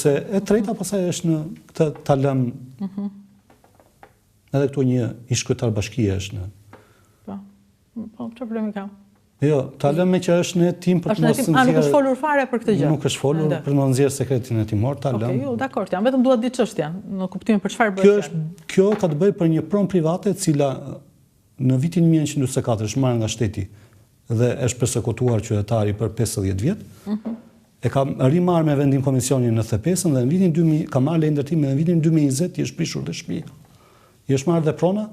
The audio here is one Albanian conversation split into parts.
Kurse e treta pastaj është në këtë ta lëm mhm. Edhe këtu një ish kryetar bashkie është në. Po. Po, çfarë problemi ka? Jo, ta lëmë meqë është në hetim për të mos nxjerrë. Nuk është folur fare për këtë gjë. Nuk është folur për të mos nxjerrë sekretin hetimor, ta lëmë. Okej, jo, dakord, jam vetëm dua të di çështjen, në kuptimin për çfarë bëhet. Kjo është kjo ka të bëjë për një pronë private e cila në vitin 1944 është marrë nga shteti dhe është persekutuar qytetari për 50 vjet. Mhm. E ka rimarrë me vendim komisioni në 95-ën dhe në vitin 2000 ka marrë leje ndërtimi dhe në vitin 2020 i është prishur dhe shtëpia. I është marrë dhe prona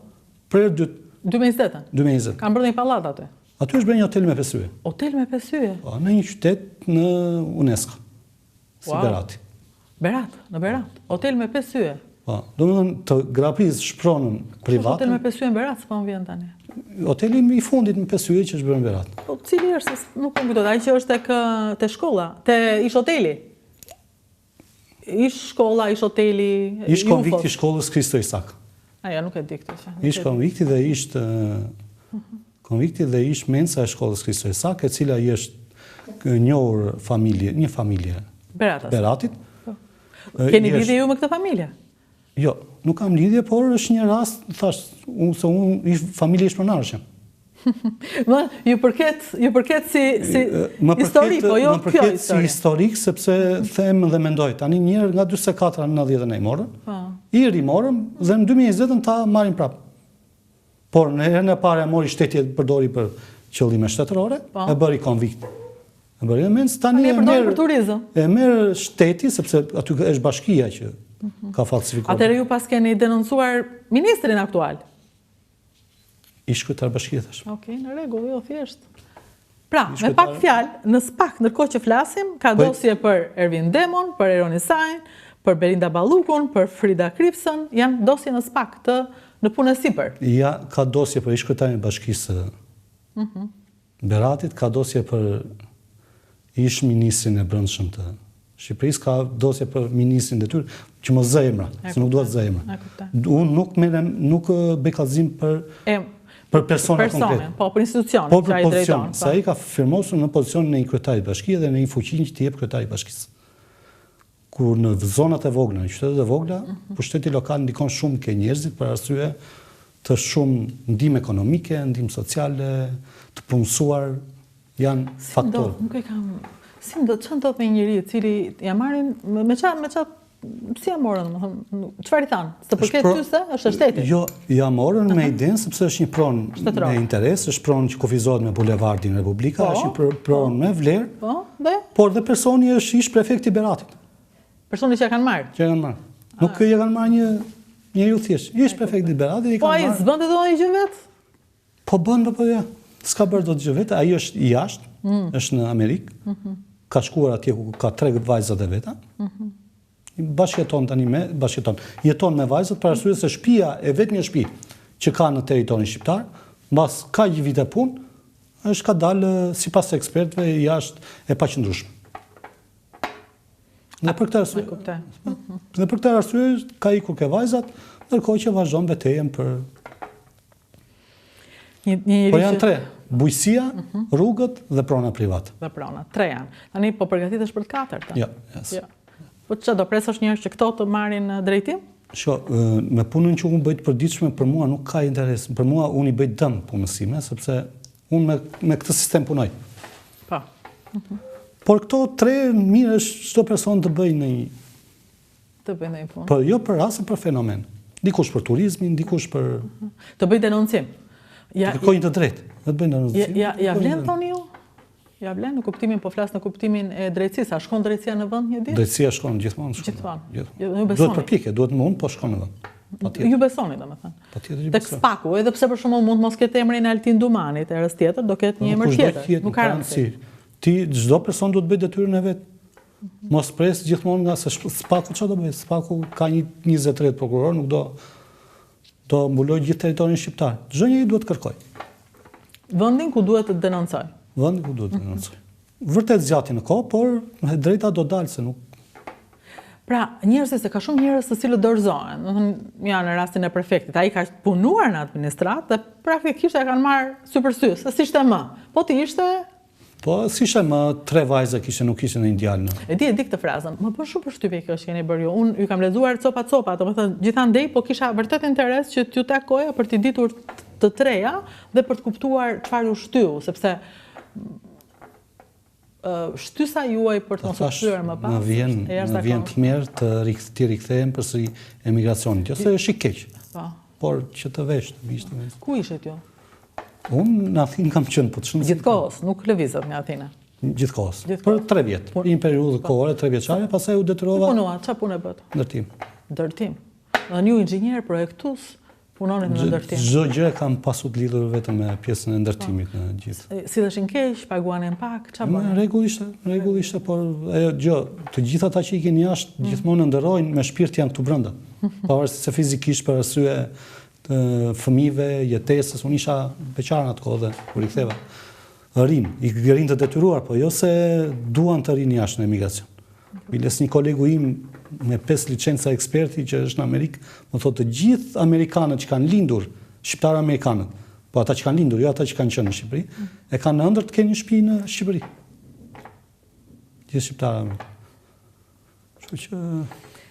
për herë dytë. 2020-ën? 2020. Kanë bërë një pallat aty? Aty është bërë një hotel me pesë yje. Hotel me pesë yje? Po, në një qytet në UNESCO. Si wow. Berati. Berat, në Berat. Hotel me pesë yje. Po, domethënë të grabisësh pronën private. Hotel me pesë yje në Berat, s'po më vjen tani. Hoteli i fundit me pesë yje që është bërë në Berat. Po, cili është, nuk po më kujtohet, ai që është tek te shkolla, te ish hoteli. Ish shkolla, ish hoteli, Ish konvikti i shkollës Kristo Isak. A ja, nuk e di këtë që. Ish konvikti dhe ish mhm. konvikti dhe ish mensa e shkollës Kristo Isak, e cila i është njohur familje, një familje Beratas. Beratit. Po. Keni lidhje ju me këtë familje? Jo, nuk kam lidhje, por është një rast, thash, unë se unë ish familje ish pronarësh jam. Më, ju përket, ju përket si, si histori, po jo kjo histori. Më përket si historik, sepse them dhe mendoj, tani njëherë nga 44 në 90 na i morën, po. i rimorëm dhe në 2020 ta marrin prapë. Por në herën e parë e mori shteti e përdori për qëllime shtetërore, po. e bëri konvikt. E bëri e mens, tani e merr për turizëm. E merr shteti sepse aty është bashkia që mhm. ka falsifikuar. Atëherë ju paskeni denoncuar ministrin aktual. Ish kryetar bashkie thash. Okej, në rregull, jo thjesht. Pra, me pak fjalë, në SPAK, ndërkohë që flasim, ka po- dosje për Ervin Demon, për Erjon Isajn, për Belinda Ballukun, për Frida Krifcën, janë dosje në SPAK të në punë e sipër. Ja, ka dosje për ish kryetarin e bashkisë mhm. Beratit, ka dosje për ish ministrin e brendshëm të Shqipërisë, ka dosje për ministrin në detyrë, që mos zë emra, se nuk dua të zë emra. Unë nuk merrem, nuk bëj kallëzim për për persona konkret. Po, për institucionin po, për që ai drejton. Po. Se ai ka firmosur në pozicionin e një kryetari bashkie dhe në një fuqi që t'i jep kryetari i bashkisë. Kur në zonat e vogla, në qytetet e vogla, mhm. pushteti lokal ndikon shumë ke njerëzit për arsye të shumë ndihmë ekonomike, ndihmë sociale, të punësuar, janë faktorë. Si nuk e kam si ndodh, çfarë ndodh me një njeri i cili ja marrin me ça me ça si ja morën, domethënë, çfarë i thanë? S'të përket ty se është e shtetit. Jo, ja morën me idenë sepse është një pronë me interes, është pronë që kufizohet me bulevardin Republika, po, është një pronë po. me vlerë. Po, dhe? Por dhe personi është ish prefekti i Beratit. Personi që e kanë marrë? Që e kanë marrë. Nuk ah. e kanë marrë një njeriu thjesht. Ish prefekti i Beratit i kanë marrë. Po ai s'bënte dot ndonjë gjë vetë? Po bën, po, po ja. S'ka bërë dot gjë vetë, ai është jashtë, mm. është në Amerikë. Mm -hmm. Ka shkuar atje ku ka tre vajzat e veta. Mm -hmm. Bashkëjeton tani me, bashkëjeton. Jeton me vajzat për arsye se shtëpia e vetmja shtëpi që ka në territorin shqiptar, mbas kaq vite punë, është ka dalë sipas ekspertëve jashtë e paqëndrueshme. Dhe për këtë arsye, dhe për këtë arsye ka ikur ke vajzat, ndërkohë që vazhdon betejën për Një, një Po janë tre, bujqësia, mhm. rrugët dhe prona private. Dhe prona, tre janë. Tani po përgatitesh për të katërtën. Jo, yes. Jo. Po ça do presësh njëherë që këto të marrin drejtim? Sho, me punën që unë bëj të përditshme, për mua nuk ka interes. Për mua unë i bëj dëm punës sime, sepse unë me, me këtë sistem punoj. Po. Mhm. Por këto tre mirë është çdo person të bëjë në një Të bëjë ndonjë punë. Po jo për rast, për fenomen. Dikush për turizmin, dikush për të bëjë denoncim. Ja, të kërkojë të drejtë, të bëjë denoncim. Ja, ja, vlen thoni ju? Ja vlen në kuptimin, po flas në kuptimin e drejtësisë, a shkon drejtësia në vend një ditë? Drejtësia shkon gjithmonë, shkon. Gjithmonë. Gjithmonë. Ju besoni. Duhet përpjekje, duhet mund, po shkon në vend. Patjetër. Ju besoni, domethënë. Patjetër ju besoj. Tek SPAK-u, edhe pse për shembull mund të mos ketë emrin e Altin Dumanit, herës tjetër do ketë një emër tjetër. Nuk ka rëndësi. Ti çdo person duhet të bëjë detyrën e vet. Mos pres gjithmonë nga se SPAK-u çfarë do bëjë? SPAK-u ka një 20-30 prokuror, nuk do do mbulojë gjithë territorin shqiptar. Çdo njeri duhet të kërkojë. Vendin ku duhet të denoncojë. Vendin ku duhet të denoncojë. Vërtet zgjati në kohë, por e drejta do dalë se nuk Pra, njerëzit se ka shumë njerëz të cilët dorëzohen, domethënë, ja në rastin e prefektit, ai ka punuar në administratë dhe praktikisht e kanë marrë sy për sy, se s'ishte më. Po të ishte. Po, s'kishte më tre vajza kishte, nuk kishte ndonjë djalë në. E di, e di këtë frazën. Më bën shumë përshtypje kjo që keni bërë ju. Unë ju kam lexuar copa copa, domethënë gjithandej, po kisha vërtet interes që t'ju takoja për t'i ditur të treja dhe për të kuptuar çfarë ju shtyu, sepse shtysa juaj për të mos u kthyer më pas. Më vjen, më vjen tmerr të t'i rikthehem përsëri emigracionit. Jo se është i keq. Po. Por që të vesh, të vish të vesh. Ku ishit ju? Unë në Athinë kam qenë, po të shumë... Gjithë kohës, nuk lëvizët nga Athina? Gjithë kohës. Për tre vjet. Po. Një periudhë po. kohore, trevjeçare, pastaj u detyrova... Ku punuat, ça pune bëtë? Ndërtim. Ndërtim. Dhe një inxhinier, projektues, punonit në ndërtim. Çdo gjë e kam pasur të lidhur vetëm me pjesën e ndërtimit në gjithë. Silleshin keq, paguanin pak, ça bënin? Në rregull ishte, në rregull ishte, por ajo gjë, të gjithë ata që ikin jashtë, mm. gjithmonë ëndërrojnë me shpirt janë këtu brenda. Pavarësisht se fizikisht për arsye të fëmijëve, jetesës, unë isha beqar në atë kohë dhe u riktheva. Rrinë, i rrinë të detyruar, po jo se duan të rrinë jashtë në emigracion. Biles një kolegu im me 5 licenca eksperti që është në Amerikë, më thotë të gjithë amerikanët që kanë lindur, shqiptarë amerikanët, po ata që kanë lindur, jo ata që kanë qenë në Shqipëri, e kanë në ëndërr të kenë një shtëpi në Shqipëri. Gjithë shqiptarët amerikanë. Kështu që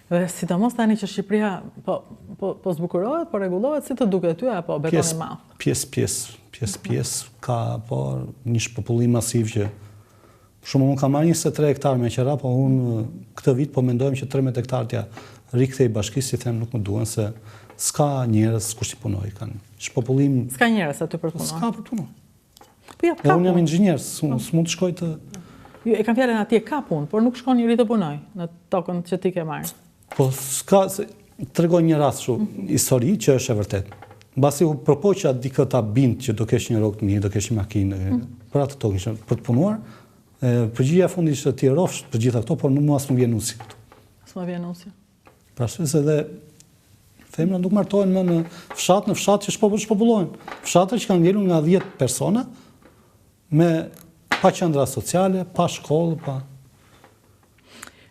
Dhe sidomos tani që Shqipëria po po po zbukurohet, po rregullohet, si të duket ty apo beton i madh? Pjesë, pjesë, pjesë, pjesë ka po një shpopullim masiv që për shembull unë kam marrë 23 hektar me qera, po unë këtë vit po mendojmë që 13 hektar t'ia rikthej bashkisë, i them nuk më duhen se s'ka njerëz kush t'i punojë, kanë shpopullim. S'ka njerëz aty për të punuar. S'ka për të punuar. Po jo, ka. Unë jam inxhinier, s'mund të shkoj të Jo, e kam fjalën atje ka punë, por nuk shkon njeri të punojë në tokën që ti ke marrë. Po s'ka, se, tregoj një rast kështu, mm -hmm. histori që është e vërtetë. Mbasi u përpoqa dikë ta bind që do kesh një rrogë të mirë, do kesh një makinë, mm -hmm. për atë tokën që për të punuar, e, përgjigja e fundit ishte ti rrofsh për gjitha këto, por nuk mua s'më vjen nusja këtu. S'më vjen nusja. Pra se dhe femrat nuk martohen më në fshat, në fshat që shpopullohen. Fshatra që kanë ngelur nga 10 persona me pa qendra sociale, pa shkollë, pa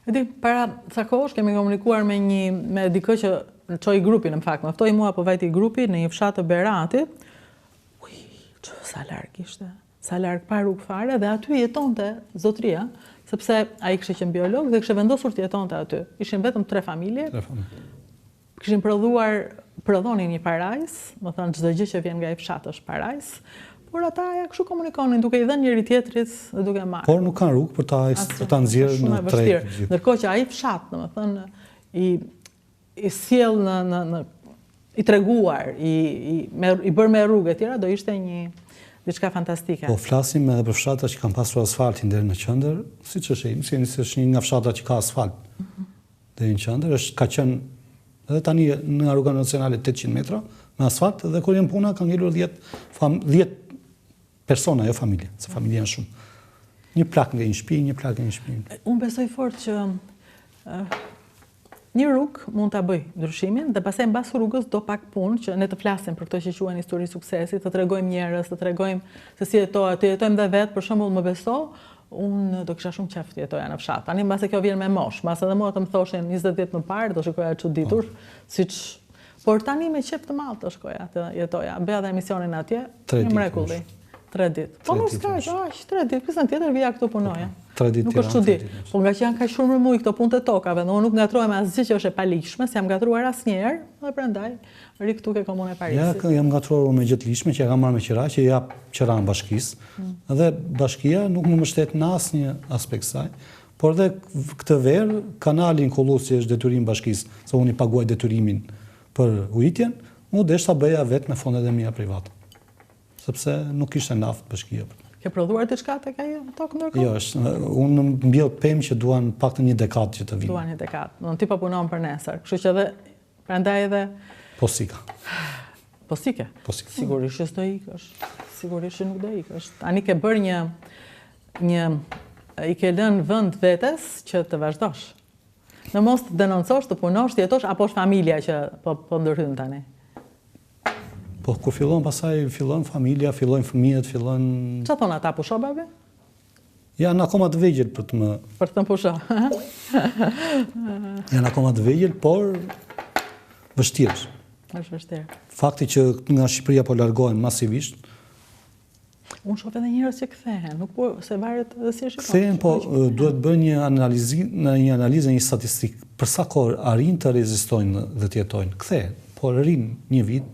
E di, para ca kohësh kemi komunikuar me një me dikë që çoi grupin në fakt, më ftoi mua po vajti grupi në një fshat të Beratit. Ui, që sa larg ishte. Sa larg pa rrugë fare dhe aty jetonte zotëria, sepse ai kishte qenë biolog dhe kishte vendosur të jetonte aty. Ishin vetëm tre familje. Tre familje. Kishin prodhuar, prodhonin një parajsë, domethënë çdo gjë që vjen nga ai fshat është parajsë, por ata ja kështu komunikonin duke i dhënë njëri tjetrit dhe duke marrë. Por nuk kanë rrugë për ta për ta nxjerrë në treg. Ndërkohë që ai fshat, domethënë i i sjellë në në në i treguar, i i me i bërë me rrugë e tjera do ishte një diçka fantastike. Po flasim edhe për fshatra që kanë pasur asfaltin deri në qendër, siç është ai, si është një nga fshatrat që ka asfalt. Mm -hmm. Deri në qendër është ka qenë edhe tani në rruga nacionale 800 metra me asfalt dhe kur vjen puna kanë ngelur 10 fam 10 persona, jo familje, se familje janë shumë. Një plak nga një shtëpi, një plak nga një shtëpi. Unë besoj fort që Një rrugë mund ta bëjë ndryshimin dhe pastaj mbas rrugës do pak punë që ne të flasim për këto që quhen histori suksesi, të tregojmë njerëz, të tregojmë se si jetohet, të jetojmë dhe vetë, për shembull më beso, unë do kisha shumë qejf të jetoja në fshat. Tani mbase kjo vjen me moshë, mbase edhe mua të më thoshin 20 vjet më parë, do shikoja e çuditur, po. siç Por tani me qejf të madh do shkoja të jetoja. Bëja dhe emisionin atje, një mrekulli. Tre ditë. Po nuk s'ka, aq, tre ditë. Pjesën tjetër vija këtu punoja. Tre ditë. Nuk është çudi. Po ngaqë janë kaq shumë rrëmujë këto punë të tokave, dhe unë nuk ngatërrohem asgjë që është e paligjshme, s'jam ngatërruar asnjëherë, dhe prandaj rri këtu ke Komuna e Parisit. Ja, jam ngatërruar unë me gjë të ligjshme që e kam marrë me qira, që i jap qiranë bashkisë. Mm. Dhe bashkia nuk më mbështet në asnjë aspekt saj. Por dhe këtë verë, kanalin kullues që është detyrim bashkisë, se unë i paguaj detyrimin për ujitjen, m'u desh ta bëja vetë me fondet e mia private. Sepse nuk kishte naftë bashkia. Ke prodhuar diçka tek ajo tokë ndërkohë? Jo, është, unë mbjell pemë që duan paktën një dekadë që të vinë. Duan një dekadë. Do ti po punon për nesër. Kështu që edhe prandaj edhe Po s'ika. Po s'ike. Po s'ike. Sigurisht që s'do ikësh. Sigurisht që nuk do ikësh. Tani ke bërë një një i ke lënë vend vetes që të vazhdosh. Në mos të denoncosh, të punosh, të jetosh apo është familja që po po ndërhyn tani? Po kur fillon pastaj fillon familja, fillojnë fëmijët, fillon Ça thonë ata pusho babi? Janë akoma të vegjël për të më Për të thënë pusho. Janë akoma të vegjël, por vështirë është. Është vështirë. Fakti që nga Shqipëria po largohen masivisht. Unë shoh edhe njerëz që kthehen, nuk po se varet edhe si e shikon. Kthehen, po duhet bërë një analizë, në një analizë, një statistikë, për sa kohë arrijnë të rezistojnë dhe të jetojnë. Kthehen, po rrinë një vit,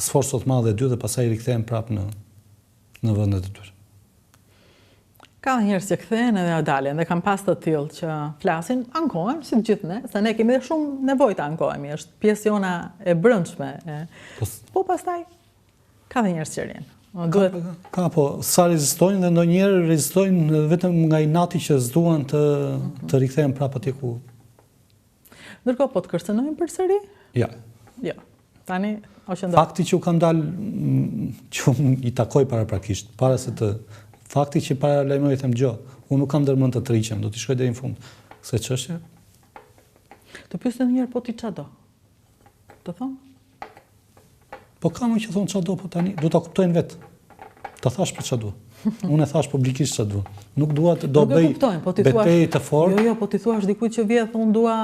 sforco të madhe dy dhe pastaj rikthehen prapë në në vendet e tyre. Ka dhe njerëz që kthehen edhe dalin dhe kam pas të tillë që flasin, ankohen si të gjithë ne, se ne kemi dhe shumë nevojë të ankohemi, është pjesë jona e brendshme. E. Po, po pastaj ka dhe njerëz që rrinë. Duhet... Ka, ka, po, sa rezistojnë dhe ndonjëherë rezistojnë vetëm nga inati që s'duan të, mm -hmm. të rikthehen prapë atje ku Ndërkohë po të kërcënojnë përsëri? Jo. Jo. Tani o që Fakti që u kam dalë që unë i takoj paraprakisht, para se të fakti që paralajmëroj them dëgjo, unë nuk kam ndërmend të tërhiqem, do t'i shkoj deri në fund. Se çështje? Të pyesin ndonjëherë po ti ça do? Të thonë? Po ka më që thonë ça do, po tani, do ta kuptojnë vetë. Ta thash për ça dua. Unë e thash publikisht ça dua. Nuk dua të do bëj po ti betejë të fortë. Jo, jo, po ti thuash dikujt që vjedh, unë dua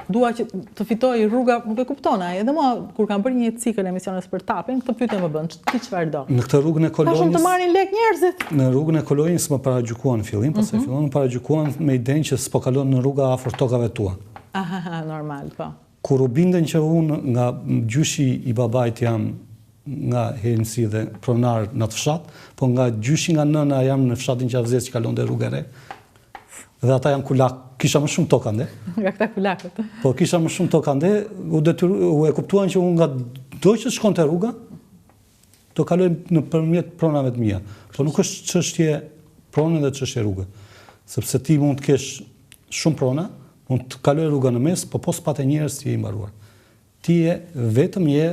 dua që të fitoj rruga, nuk e kupton ai. Edhe mua kur kam bërë një cikël emisionesh për TAP-in, këtë pyetje më bën, ti çfarë do? Në këtë rrugën e Kolonjës. Ka shumë të marrin lek njerëzit. Në rrugën e Kolonjës më paragjykuan në fillim, pastaj mm -hmm. filluan më paragjykuan me idenë që s'po kalon në rruga afër tokave tua. Aha, normal, po. Kur u bindën që unë nga gjyshi i babait jam nga Helmsi dhe pronar në atë fshat, po nga gjyshi nga nëna jam në fshatin Qafzezë që kalonte rrugë e re. Dhe ata janë kulak, kisha më shumë tokë ande. Nga këta kulakët. Po kisha më shumë tokë ande, u detyru, u e kuptuan që unë nga do që shkonte rruga, do kaloj nëpërmjet pronave të mia. Po nuk është çështje prone dhe çështje rruge. Sepse ti mund të kesh shumë prona, mund të kalojë rruga në mes, po po s'pate njerëz ti je i mbaruar. Ti je vetëm je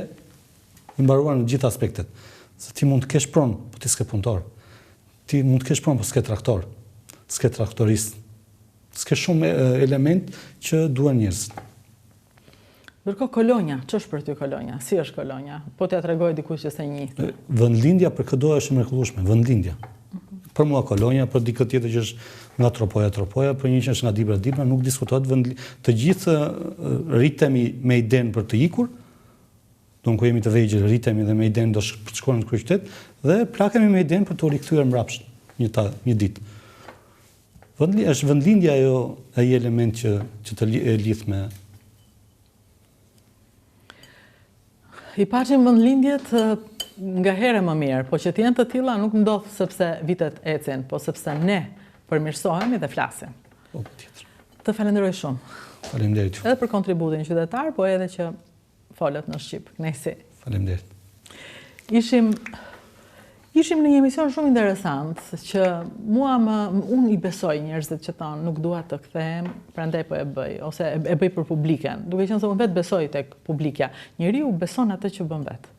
i mbaruar në gjithë aspektet. Se ti mund të kesh pronë, po ti s'ke punëtor. Ti mund të kesh pronë, po s'ke traktor. S'ke traktorist. S'ke shumë element që duhen njerëzit. Ndërkohë Kolonja, ç'është për ty Kolonja? Si është Kolonja? Po t'ia tregoj dikujt që s'e njeh. Vendlindja për këdo është e mrekullueshme, vendlindja. Për mua Kolonja, për dikë tjetër që është nga Tropoja, Tropoja, për një që është nga Dibra, Dibra, nuk diskutohet vendlindja. Të gjithë rritemi me idenë për të ikur, do kur jemi të vegjël rritemi dhe me idenë do të shkuar në kryeqytet dhe plakemi me idenë për t'u rikthyer mbrapsht një ta, një ditë. Vendli, është vendlindja ajo ai element që që të e lidh me I paçim vendlindjet nga herë më mirë, po që të jenë të tilla nuk ndodh sepse vitet ecin, po sepse ne përmirësohemi dhe flasim. Po, patjetër. Të falenderoj shumë. Faleminderit. Edhe për kontributin qytetar, po edhe që folët në shqip. Kënaqësi. Faleminderit. Ishim Ishim në një emision shumë interesant që mua më unë i besoj njerëzit që thonë nuk dua të kthehem, prandaj po e bëj ose e, e bëj për publiken, duke qenë se unë vetë besoj tek publikja. Njeriu beson atë që bën vetë.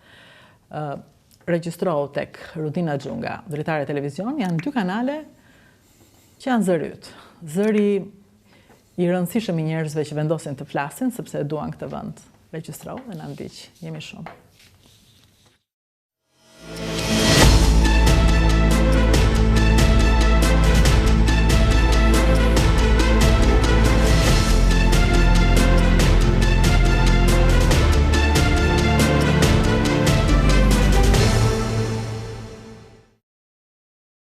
Ë regjistrohu tek Rudina Xhunga, Dritare Televizion, janë dy kanale që janë zëri yt. Zëri i rëndësishëm i njerëzve që vendosin të flasin sepse e duan këtë vend. Regjistrohu dhe na ndiq. Jemi shumë.